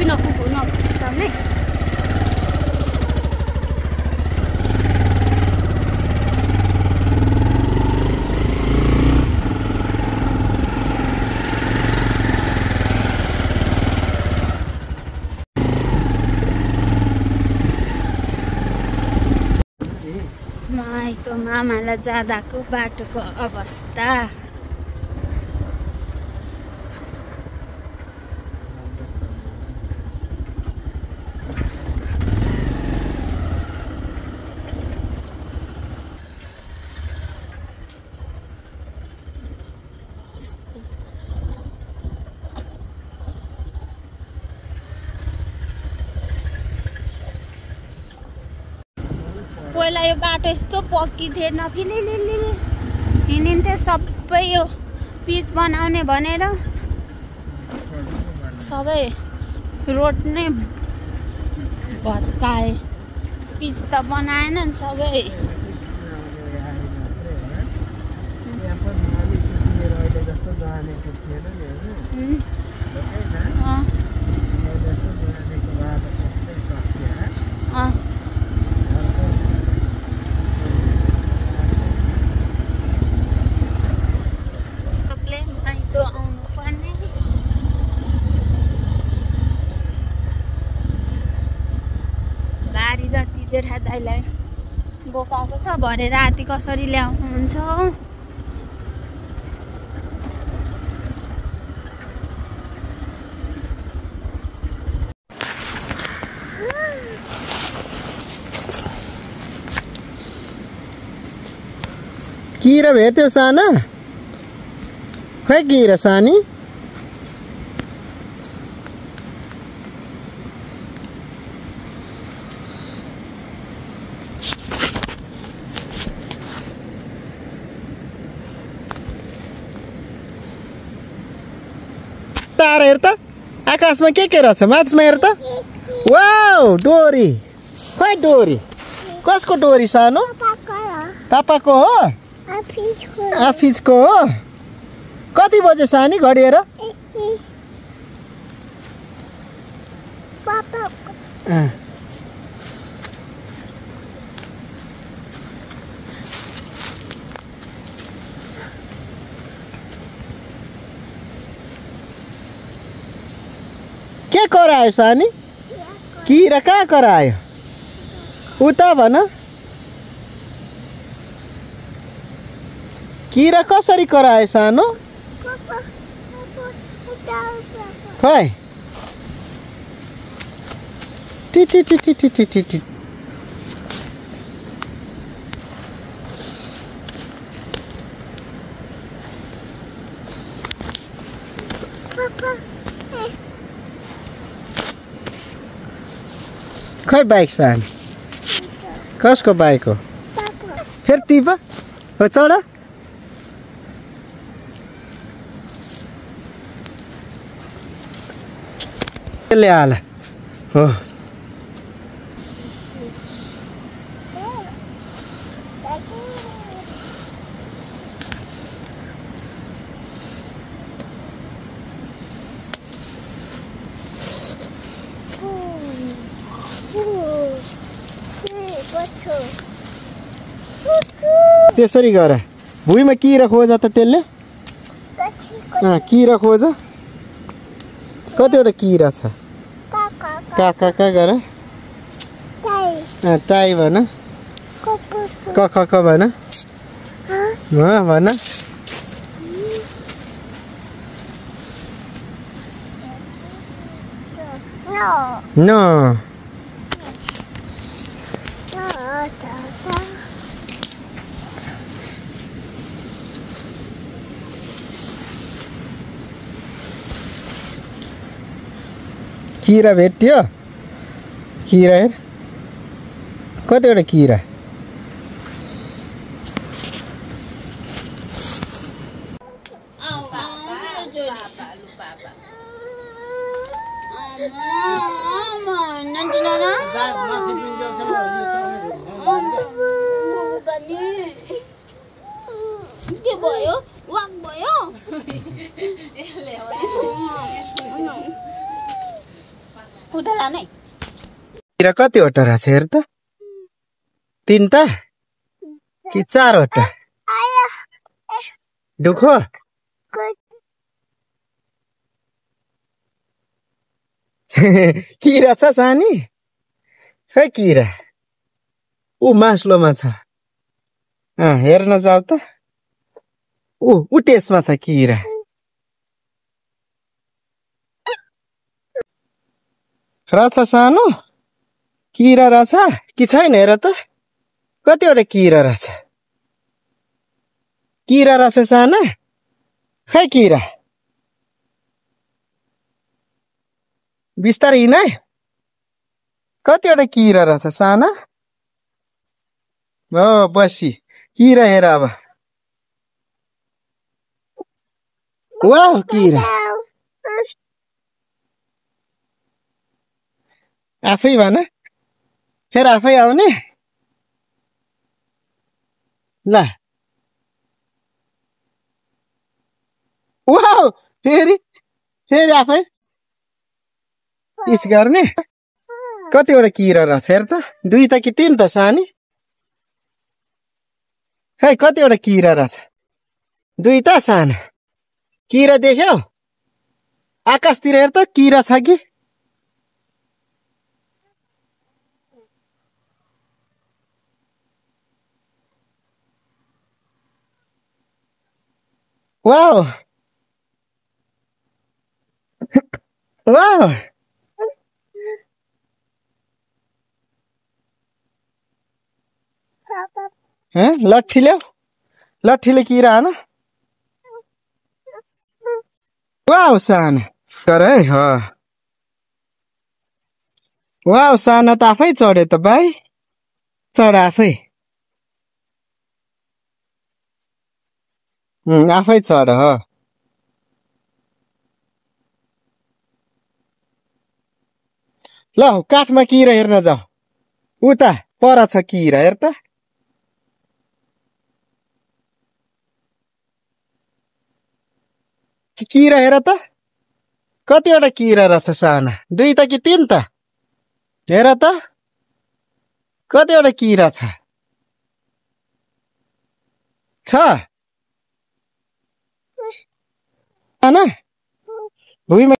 Tapi nak kami. माइतो मामालाई जाँदाको बाटोको अवस्था पहिला यो बाटो यस्तो पक्की थिएन फेरि हिँडिन्थे सबै यो पिच बनाउने भनेर सबै रोड नै भत्काए पिच त बनाएनन् सबै जेठा दाइलाई बोकाएको छ भरे राति कसरी ल्याउनुहुन्छ किरा भेट्यो साना खै किरा सानी तारा हेर त आकाशमा के रहेछ माथिमा हेर त वाउ डोरी खै डोरी कसको डोरी सानो पापाको हो आफिसको हो कति बजे सानी घडी हेर के करायो सानी किरा कहाँ करायो उता भन किरा कसरी करायो सानो खै T T T T T T T खै बाइक सानी कसको बाइक हो फेरि टिप हो चढ ल्याला हो त्यसरी गर भुइँमा किरा खोज त त्यसले किरा खोज कतिवटा किरा छ का गर टाई भन क भन भन न किरा भेट्यो किरा हेर कतिवटा किरा के भयो वाक भयो उता नै किरा कतिवटा रहेछ हेर त 3टा कि 4वटा दुखो किरा छ सानी खै किरा ऊ मास्लोमा छ हेर्न जाऊ त ऊ त्यसमा छ किरा रहेछ सानो किरा रहेछ कि छैन हेर त कतिवटा किरा रहेछ साना खै किरा बिस्तारै हिँड है कतिवटा किरा रहेछ साना बसी किरा हेर अब वाह किरा आफै भन फेरि आफै आउने ल वाह फेरि आफै इस गर्ने कतिवटा किरा रहेछ हेर त 2 त कि 3 त सानी खै कतिवटा किरा रहेछ 2 त साना किरा देख्यौ आकाशतिर हेर त किरा छ कि वाह वाह लट्ठी ल्याऊ लट्ठीले किरा हान वाह साना कर है वाह साना त आफै चढ्यो त भाइ चढ आफै आफै चढ ल काठमा किरा हेर्न जाऊ उता पर छ किरा हेर त किरा हेर त कतिवटा किरा रहेछ साना 2 त कि 3 त हेर त कतिवटा किरा छ साना भुइँमा